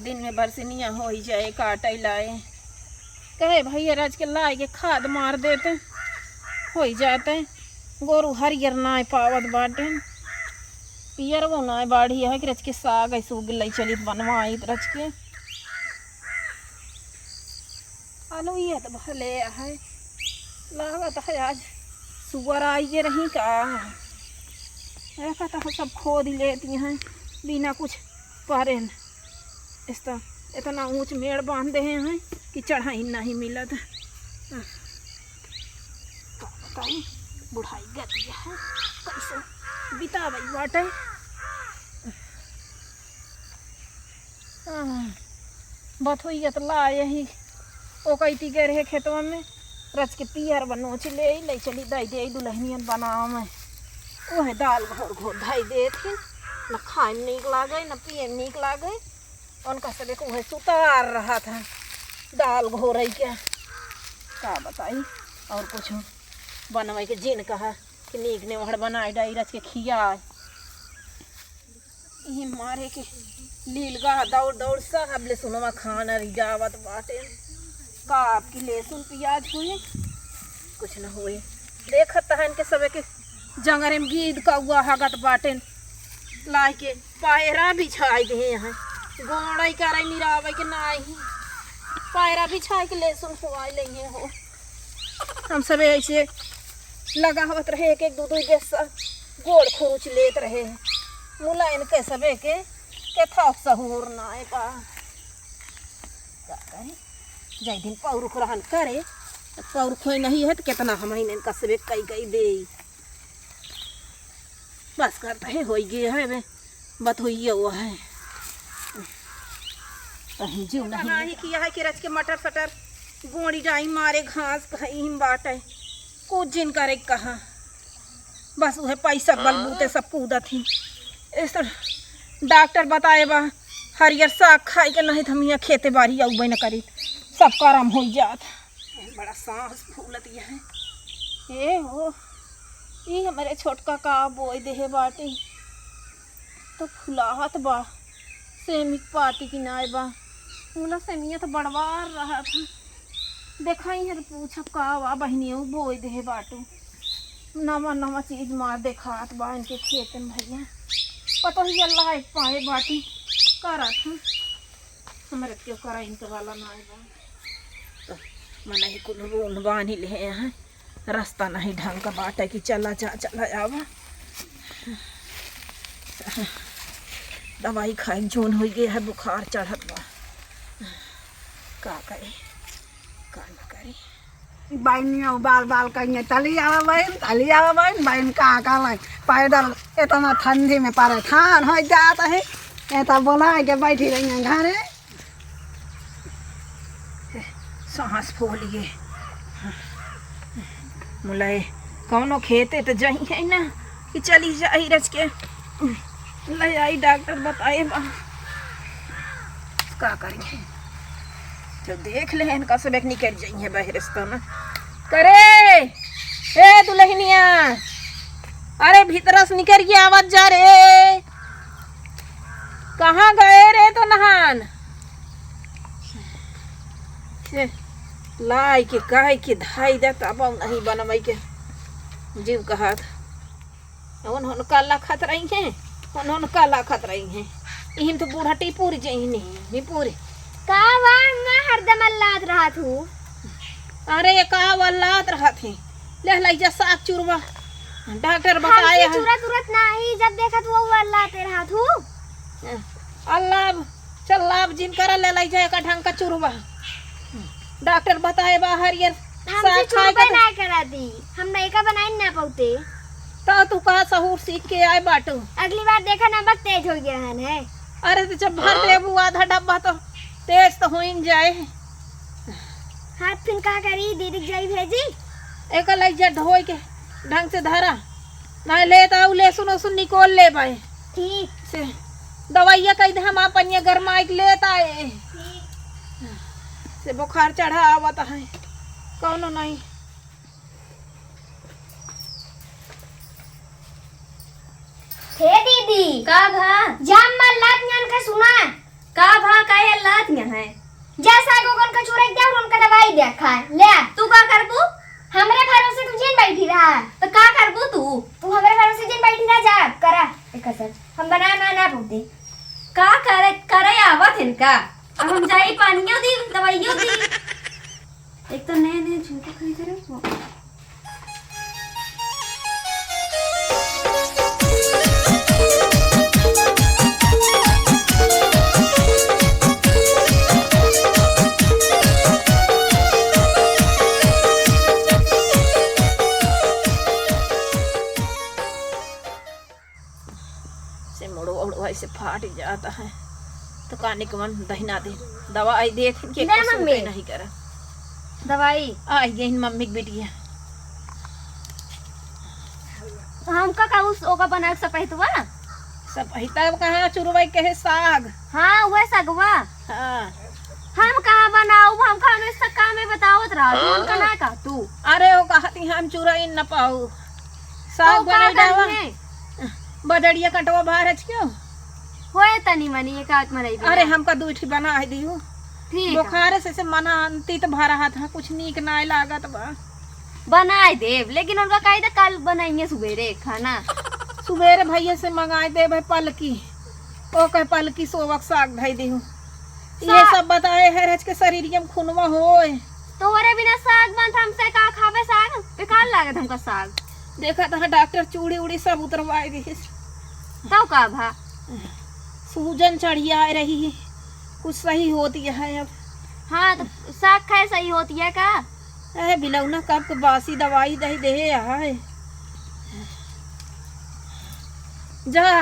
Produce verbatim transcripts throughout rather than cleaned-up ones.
दिन में बरसनिया होई जाए, काटे लाए। कहे भैया, रच के लाए के खाद मार देते, होई जाते। गोरू हरियर नाय पावत बाटे, पियर वो नाय बाढ़ी है कि रच के साग ऐसे उगलई चलित बनवाइत रच के। आलू ये तो भले है, लागत है आज सुअर आई गे रही का। देखा तो सब खोद लेती हैं बिना कुछ परेन। इस तो इतना ऊंच मेड़ बांध दे हैं कि चढ़ाई नहीं मिलत। का बताई, बुढ़ाई गति है, कैसे बितावई बाटे। आह, बथुइया त लाए ही, ओ कइती गए रहे खेतवा में, रच के पियर बा नोच ले, ले चली दाई दे दुल्हनियन बनावे में। ओहे दाल घोर घोर धई देत ही, न खाए में नीक लागे, न पिए में नीक लागे। उनका सबे को उहे सुतार रहत है, दाल घोरई के। का बताई, और कुछ बनवे के जिन कहा कि नीक नेवहर बनाए डाई रच के खियाए। इही मारे के लीलगा दौड़ दौड़ सब ले सुनवा खाना रिजावत बाटे। का आपकी लहसुन प्याज हुए? कुछ न हुए। देखत तहन के सबे के जंगरे में गीद कौआ हगत बाटे। लाइ के पायरा बिछाई दे हैं। गोड़ाई करे निरावे के नाही। पायरा बिछाई के लहसुन हुआई लेंगे हो। हम सबे ऐसे लगावत रहे, एक एक दू दू गैस गोड़ खुरुच लेत रहे। मुला इनके सबे के, के था सहूर नाय बा। का करे? जय दिन पौरुख रहन करे, त पौरुख होई नहीं है, त कितना हम इनका सबे कई कई दे। बस करता है, होई गए है बे, बत होई गया हुआ है। कहीं जीव नहीं। नहीं किया है कि रच के मटर सटर गोड़ी जाई मारे घास कहीं बाटे। कुछ जिन करे कहा, बस उहे पैसा बलबूते सब कूदत ही। इस तो डॉक्टर बताए बा, हरियर साग खाए के नहीं त हम यहाँ खेते बाड़ी अउबे न करी, सब करम हो जात। बड़ा सांस फूलत यह है। ए हो, ई हमरे छोटका का बोए देहे बाटे, तो फुलाहत बा। सेमी के पाती की नाय बा। मुला सेमिया तो बड़वार रहत है। देखाई है तो पूछब का बा बहिनियो बोए देहे बाटू। नवा नवा चीज मार देखात बा इनके खेत में भैया। पता ही अल्लाह एक पाए बाटी करत है। हमरे क्यों करा इनके वाला नाय बा। तो मने ही कुल बूंद बांध ले हैं। रस्ता नहीं ढंग का बाटे कि चला जा, चला आवा। दवाई खाए जोन होई गए है, बुखार चढ़त बा। का करे, का न करे। बाइन बाल बाल कहिए, "तली आवा बहिन, तली आवा बहिन।" बहिन का कहलाई, पैदल इतना ठंडी में परेशान हो जात है। एता बोला के बैठी रही हैं घरे। सांस फूल गए। मुलाए कौनो खेते तो जाई है ना कि चली जाई रच के ले आई, डॉक्टर बताए बा। का करी, तो देख ले इनका सब एक निकल जाई है बाहर रस्ता में। करे, ए दुल्हनिया, अरे भीतर से निकल के आवत जा रे। कहाँ गए रे तो नहान? से लाई के काहे के धाई दे तब नहीं बनवाई के जीव कहत। उन्होंने काला खत रही हैं, उन्होंने काला खत रही हैं। इहिन तो बूढ़ा टिपुर जही नहीं, निपुर। का वा, मैं हरदम अल्लात रहत हूँ। अरे का अल्लात रहत है, ले लई जा साग चुरवा। डॉक्टर बताए हैं। चुरा तुरत नाही, जब देखत वो अल्लाते रहत हूँ। अल्लाह, चल लाभ जिन करा, ले लई जा एक ढंग का चुरवा। डॉक्टर बताए बा हरियर हमसे साग खाए चुरबे के। ना करा दी, हम नहीं का बनाए ना पाउते। तो तू कहा सहूर सीख के आए बाटू। अगली बार देखा नमक तेज हो गया है। अरे तो जब भर देबू आधा डब्बा तो तेज तो होइन जाए। हाथ फिन का करी, दीदी के जाई भेजी। एक लई जा ढोई के ढंग से धरा, ना ले तो आऊ लहसुन उसुन निकोल ले बाए। ठीक। से दवाइया कही दे, हम अपन ये गरमाई के लेत आए। ठीक। से बुखार चढ़ा आवत है, कौनो नहीं। हे दीदी। का भा? जाम मल्लात जान के सुना। का भा, काहे लात यहाँ है? जा साग ओगन का चूरा दे और उनका दवाई दे खाए। ले। तू का करबू? हमरे भरोसे तू जिन बैठी रहा। तो का करबू तू? तू हमरे भरोसे जिन बैठी रहा, जा, करा। एक असर। हम बना ना, ना बोल दे। का करे, करे आवत इनका? अब हम जाई पानियो दी, दवाइयो दी। एक तो नए नए झुमका खरीदे रहे। से मुड़वा उड़वा ऐसे फाट जाता है, तो काने के मन दहिना दे दवाई देत हैं कि ले एको सूटे मम्मी। नहीं करा। दवाई। आई गई मम्मी के बिटिया। हमका का उस ओका बना के सपहितवा? सपहिता कहाँ, चुरवई कहे साग। हाँ, वह सगवा। हाँ। हम कहाँ बनाऊ, हम खाने से काम में बतावत रहा, तू हाँ। उनका ना कह तू। अरे वो कहती हम चुरई न पाऊ। साग तो का बनाई डावा। करिए? बजड़िया कटवा बाहर है क्यों? होए तनी मनी एक आध मनई बिना। अरे हमका दू ठी बना दियो। ठीक है। बुखार से, से मना अंतित भरा हाथ, हाँ, कुछ नीक नाय लागत बा। बनाए देब, लेकिन उनका कह दे कल बनाइए सुबेरे खाना। सुबेरे भैया से मंगाए देब है पलकी, ओ कह पलकी सोवक साग धई देहु। ये सा- सब बताए है रच के शरीरिया में खूनवा होए। तोहरे बिना साग बनत हमसे का खाबे साग? बेकार लागत हमका साग। देखा तो डॉक्टर चूड़ी उड़ी सब उतरवाए दिहिस। तब का भा? सूजन चढ़िया रही, कुछ सही होती है अब। हाँ, तो साग खाए सही होती है का? अरे बिलौना कब के बासी दवाई दे दे है। जा,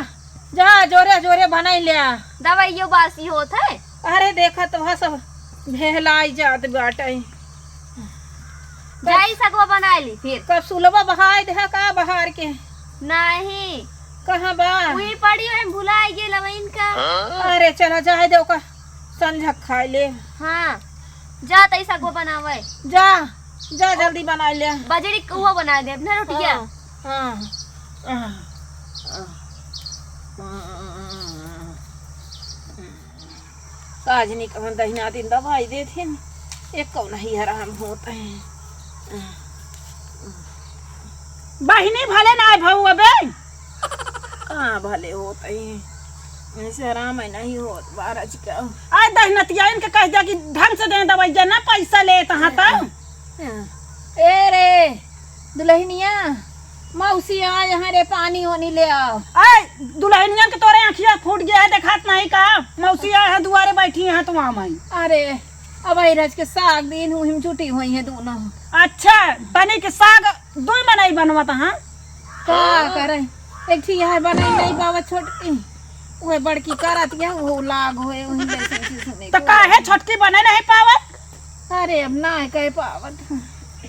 जा, जोरे, जोरे बनाई ले आ। दवाइयो बासी होत है। अरे देखा तो वहाँ सब भेलाई जात बाटे। जाई सगवा बनाई ली फिर। कब सुलवा बहाई दे का बहार के? नहीं। कहाँ बा? वही पड़ी है, भुलाई गेल अब इनका। अरे चला जाए दे ओका। संझा खाए ले। हाँ, जा तई सगो बनावे। जा, जा जल्दी बना ले। बजड़ी कौआ बना दे अपने रोटिया। हाँ, हाँ, हाँ। काजनी कवन दहिना दिन दवाई देत हैं, एक कौन ही आराम होत है। बहिनी भले ना भऊ अबे। कहाँ भले होत है, ऐसे आराम है नहीं होत बारह जी का। आय दहिनतिया इनके कह दिया कि ढंग से दे दवाइया ना, पैसा लेत हाँ तो। ए रे दुलहिनिया, मौसी आए हैं रे, पानी ओनी ले आओ। आय दुलहिनिया के तोरे आँखिया फूट गया है, देखात नहीं का? मौसी आए हैं दुआरे बैठी हैं तो वहाँ माई। अरे अब आई रज के साग दिन हूँ, हिम छुट्टी हुई है दोनों। अच्छा, तनी के साग दुई मनई बनवत हाँ। का करे, एक ठी यहाँ बनई नहीं पावत छोटकी, वह बड़की करत यह वो लाग होए वही जैसे चीज सुने तो को। काहे छोटकी बने नहीं पावत? अरे अब ना कह पावत।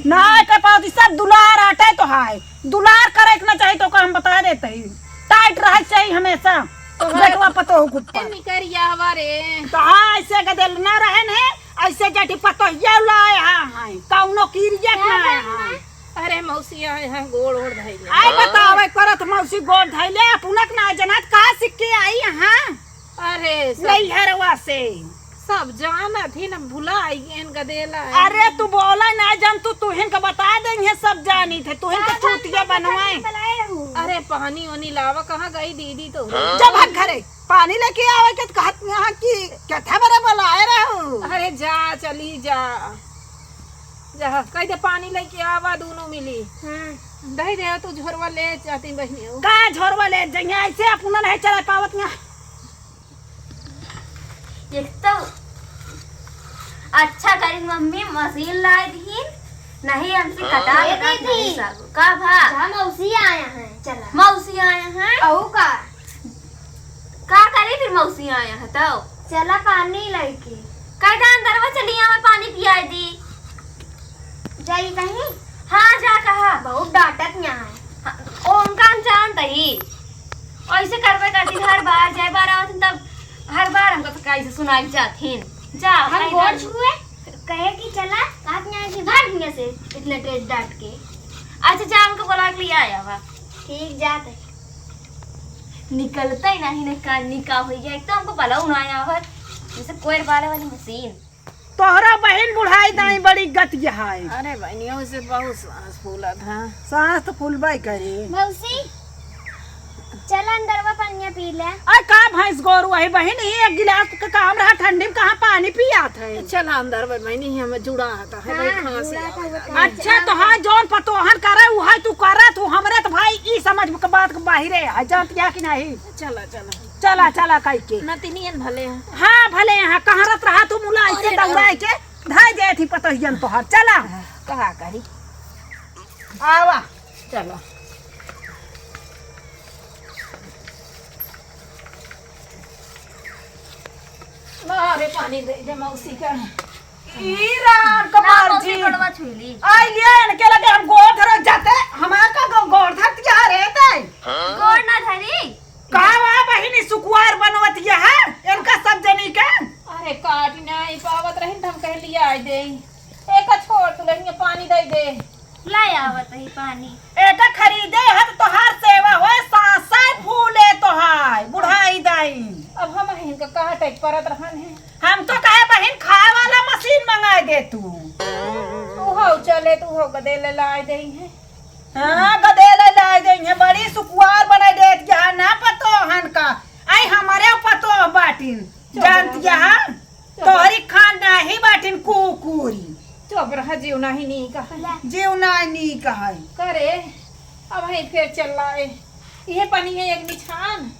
ना कह पावत, ई सब दुलार आटे तो हाय, दुलार करे के ना चाहिए तो का हम बता देते ही, टाइट रहे चाहिए हमेशा। तो हमारे बेटवा पतोह के ऊपर। निकरिया हवा रे। तो हाँ, ऐसे गदेल ना रहे ने, ऐसे जटी पतोहिया लाए हाँ, हाँ, कौनो किरिया ना है हाँ। अरे मौसी आए हैं, गोड़ ओढ़ धइले। आय बतावे करत मौसी गोड़ धइले, अपनक ना जनत का सिक्के आई यहाँ। अरे सब नैहरवा से। सब जानत ही न, भुला आई गेन गदेला है। अरे तू बोला ना जन, तू तुहिन का बता देंगे, सब जानी थे, तुहिन का चूतिया बनवाए। अरे पानी ओनी लावा, कहाँ गई दीदी तो? जब हम घरे पानी लेके आवे के तो कहत यहाँ कि क्या था बरे बुलाए रहू। अरे जा, चली जा। जा, कह दे पानी लेके आवा, दोनों मिली। हम्म। दही दे, तू झोरवा ले जाती बहिनी हो। का झोरवा ले जइया, ऐसे अपना नहीं चला पावत यहाँ। एक तो अच्छा करी मम्मी मशीन लाए दीन, नहीं हमसे कटा ए कटा दीदी। नहीं सब। का भा? जा मौसी आया है, चला। मौसी आया है? अहू का? का करी फिर मौसी आया है तो? चला पानी लइके। कह दे अंदरवा चली आवे, पानी पियाए दी। जाई कहीं? हाँ, जा कहा। बहुत डांटत यहाँ है। हाँ, ओ, उनका हम जानत ही। ऐसे करबे करती हर बार, जय बार आवत तब हर बार हमको तो कैसे सुनाई जात हिन। जा, हम कह गोड़ दे। छुए, कहे कि चला, कहत यहाँ कि भाग यहाँ से, इतने तेज डांट के। अच्छा, जा उनको बुला के लिया आया बा। ठीक, जाते। निकलता ही नहीं, नहीं का, नहीं का हो गया, एक तो हमको पलाऊ ना आया और जैसे कोयर बाले वाली मशीन। तोहरा बहिन बुढ़ाई दाई बड़ी गति है। अरे बहनियों से बहुत सांस फूलत है। सांस तो फूलबे करे। मौसी, चल अंदरवा पनिया पी ले। अरे का भैंस गोरू है बहिन, ये एक गिलास के काम रहा, ठंडी में कहाँ पानी पियात है। चल अंदर बे बहनी, हमें जुड़ा आता है भाई, हाँ, खांसी जुड़ा आवत है। अच्छा, तो हाँ, जौन पतोहन करे, उहे तू करे, तू हमरे तो भाई ई समझ के बात के बाहिरे है, जानत या कि नहीं? चला, चला। चला, चला, कहि के। नतिनियन भले हैं। हाँ, भले हैं, कहाँ रहत रहा तू मुला, ऐसे अरे, दौड़ा अरे। के, धाई दे थी पतोहियन तोहर, चला। कहा करी। आवा। चला। ला रे, पानी दे दे मौसी का। ई राम कपाल मौसी जी। गोड़वा छुई ली। आई लिए इनके लगे हम गोड़ धरो जाते, हमार का गो-, गोड़ धरतिया रे ते। गोड़ ना धरी। का वा बहिनी सुकुवार बनवतिया है, इनका सब जनी के। अरे काटी ना आई पावत रही, त हम कह लिया आई दे। एक छोड़ तू लगिया पानी दे दे। ला आवत ही पानी। एक खरीदे है तो तोहार सेवा होए, सांसे फूले तोहार, बुढ़ाई दाई। अब हम इनका काटे के परत रहन है। हम तो कहे बहिन खाए वाला मशीन मंगाए दे तू। उहो चले तो उहो गदेले लाए दे है। हाँ, गदेले लाए दे है, बड़ी सुकुवार बनाए देत क्या ना पतोहन का। आई हमारे पतोह बाटिन, जानतिया है? तोहरी खान नाही बाटिन कुकुरी। चुप रहा, जीव नाही नीक है। जीव नाही नीक है। करे, अब है फिर चल आए। ये पानी है एक निछान।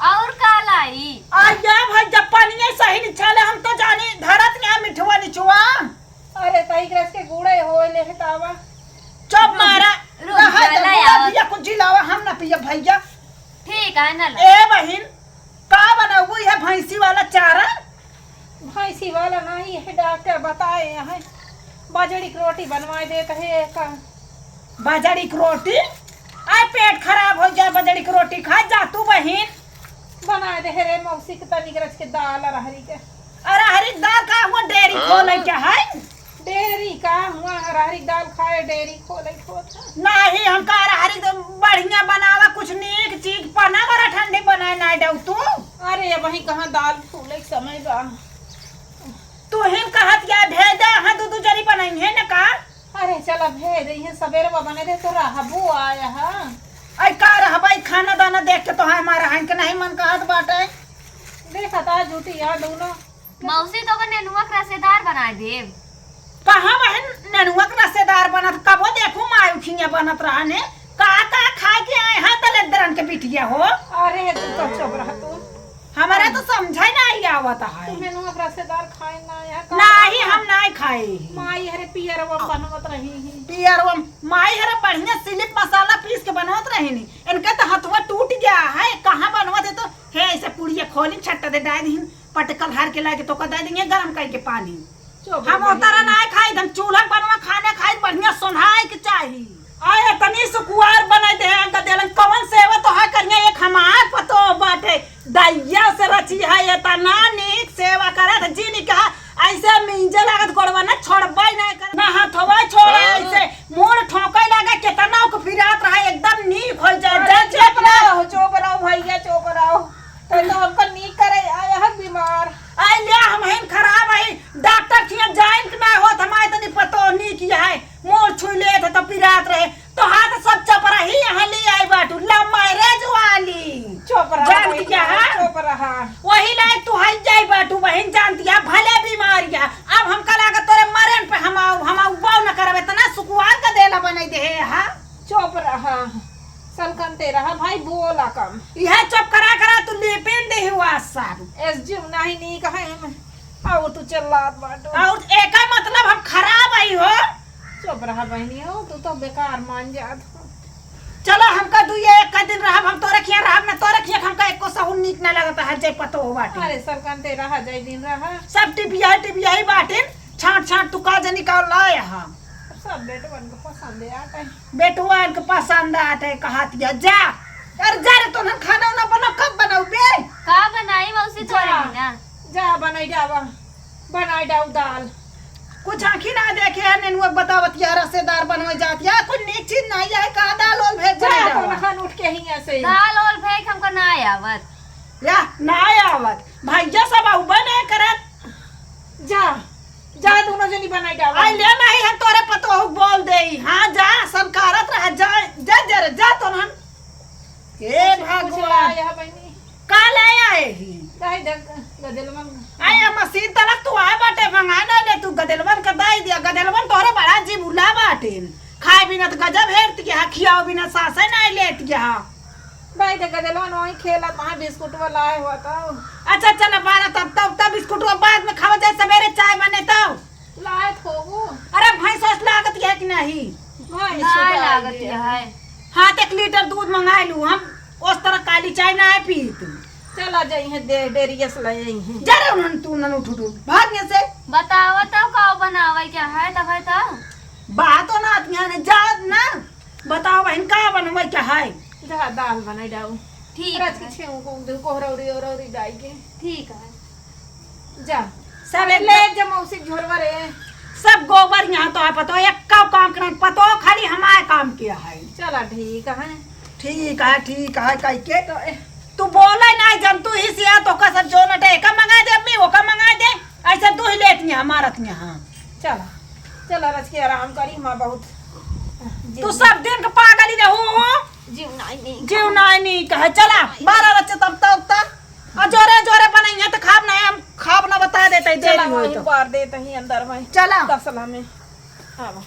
और का लाई? आ या भाई, जब पानी है सही निछाले, हम तो जानी धरत यहाँ मिठवा निचवा। अरे, तई रस के गुड़े होए ले है तावा। चुप मारा। रुक रहा जा, तो लाई बुआ आवत। भैया कुछ जिलावा, हम ना पिया भैया। ठीक है ना ला। ए बहिन, का बनाऊ है भैंसी वाला चारा? भैंसी वाला नहीं है, डॉक्टर बताए हैं, बजड़ी की रोटी बनवाए देत है का। बजड़ी की रोटी? आय पेट खराब हो जाए, बजड़ी की रोटी खा जा तू बहिन। बनाए दे रे मौसी के तनिक रच के दाल अरहरी के। अरहरी के दाल का हुआ डेरी खोले क्या है? डेरी का हुआ, अरहरी के दाल खाए, डेरी खोले खोत है। नाही, हमका अरहरी के बढ़िया बनावा, कुछ नीक चीज पना बड़ा ठंडी बनाए ना दऊ तू। अरे, अबही कहाँ दाल फूले के समय बा। तू ही कहत या भेज दे, हाँ, दू दू जनी बनाई है ना का? अरे, चला भेज दे, ये सबेरे बा बने दे, तो रहबो आया है। आई का रहबा, ई खाना दाना देख के तो हमारा हन के नहीं मन कहत बाटे। देखा ता झूठी यार दोनों। मौसी तो ओकर नेनुआ के रसेदार बनाए देब। कहाँ बहन नेनुआ के रसेदार बनत? कबो देखू मायू खिया बनत रहने। का का खाए के आए हैं दलेदरन के बिटिया हो? अरे तू तो चुप रह तू। हमारे तो समझे नहीं आवत है। तू नेनुआ के रसेदार खाए ना यार, का नहीं, हम नहीं खाए। माई हरे पियरवा बनवत रही ही। पियरवा, माई हरे बढ़िया सिलिप मसाला पीस के बनवत रही नी। इनके तो हथवा टूट गया है, कहाँ बनवत है तो हे ऐसे पुड़िया खोली छट्टा दे डाल दीन। पटकल हर के लाके तोका दे देंगे गरम करके पानी। चुप हम रही। उतरा ना खाई, हम चूल्हा बनवा खाना खाई, बढ़िया सोन्हाए के चाही। आ इतनी सुकुवार बनाई दे, अंक देलन, कवन सेवा तोहा करिया, एक हमार पतो बाटे, दैया से रची है, इतना नीक सेवा करत, जी नी कहा, ऐसे मिंजे लागत गोड़वा, ना छोड़बे ना कर, ना हथवा छोड़े, हाँ। ऐसे मूड़ ठोंके लागे, कितना ओके फिरात रहा, एकदम नीक हो जाए, अरे जल चुप रहो, चुप रहो भैया, चुप रहो। तो, तो हमका नीक करे आया है बीमार। आई ले हम हैं खराब है, डॉक्टर खिया जाइन के ना होत, हमारे तनी पतो नीक है, मोर छुई लेत है तो पिरात रहे, तो हाथ सब चपराही यहाँ ले आई बाटू, love marriage वाली। चुप रहा जान भैया, किया है? चुप रहा। वही लायक तू हई जाई बाटू बहिन, जानती है भले बीमारिया। अब हमका लागत तोरे मरेन पे हम आऊ, हम आऊ बाऊ न करब, इतना सुकुवार का देला बनाई दे है, हाँ? चुप रहा, सलकनते रहा भाई, बोला कम। यह चुप करा करा तू लिपिन दे हुआ सब। एस जी नहीं नीक है हम, और तू चिल्लात बाटू। और एका मतलब हम खराब आई हो। चुप रहा बहनी हो, तू तो बेकार मान जात हो। चलो हमका दुई एक का दिन रहब, हम तोरे खिया रहब ना, तोरे खिया हमका एको सहून नीक ना लगता है, जे पतो हो बाटी। अरे सलकनते रहा, जय दिन रहा। सब टिबिया टिबिया ही बाटिन, छांट छांट तू का जनी का लाए हम। सब बेटवन को पसंद आटे। बेटवन के पसंद आटे, कहत या जा। अरे जा रे, तोहन खाना उना बना, कब बनाऊ बे? का बनाई मौसी, जा। तोरे बिना? जा बनाई जावा, बनाई जाऊ दाल। कुछ आँखी ना देखे है, नेनुआ बतावत या रसेदार बनवे जात या, कुछ नीक चीज नहीं है, का दाल ओल भेज जा, बनाई जावा। तोहन उठ के ही ऐसे ही। दाल ओल भेज हमको ना आवत। या, ना आवत। भैया सब अउबे नहीं करत। जा, जा, दोनों जनी बनाई डालो। आई ले नहीं है तोरे पतोहू बोल देई। हाँ, जा, संकारत रह, जा, जा, जा, जा, तो नन। हे कुछ, कुछ भगवान। लाया है बहिनी। का लाया है ही? दाई दे, गदेलवन। आया मशीन तलक तू आए बाटे, मंगा ना ले तू, गदेलवन का दाई दिया, गदेलवन तोरे बड़ा जीव उला बाटे। खाए बिना तो गजब हेरत गया, खियाओ बिना सांसे नहीं लेत गया। दाई दे, गदेलवन वहीं खेलत, वहाँ बिस्कुट वाला आए हुआ तो। अच्छा, चल, बारह तब, तब, तब बिस्कुट बाद में खावा जाए, सवेरे चाय बने तब। लायत होगो। अरे भैंस वैस लागत है कि नहीं? भैंस ना तो लागत आई है। है। हाँ, तो एक लीटर दूध मंगा लू, हम उस तरह काली चाय ना है पीत। चला जाई है दे, डेरिया से ले आई है। जा रे उन्हन, तू उन्हन उठ, उठ, उठ, भाग यहाँ से। बतावा तो का बनावे क्या है, तब है तो। बात तो ना आती है, जा ना। बताओ बहन, का बनवे क्या है? जा, दाल बनाई डाऊ। ठीक रच के है। छेऊ को दू कोहरौरी औरौरी डाई के। ठीक है। जा। सब एक ले जमौसी झोरवा रे। सब गोबर यहाँ तो है, पतो एक का काम करन, पतो खाली हमारे काम किया है। चला ठीक है। ठीक है, ठीक है, कह के। तो ए- तू बोले ना जन, तू ही सिया तो का सब जो नटे, एका मंगा दे अम्मी, ओका मंगा दे, ऐसे तू ही लेत नहीं हमारत यहाँ। चला, चला रच के आराम करी, माँ बहुत जी- तू सब दिन के पागल ही रहू हो। जीव नाई नहीं। जीव नाई नहीं कहे, चला, बारह बजे तब तक, तब। आ जोरे जोरे बनइया त खाब ना, हम खाब ना बता देते, चला, देरी होई वहीं तो। बार देते ही अंदर में। चला। तसला में। आवा।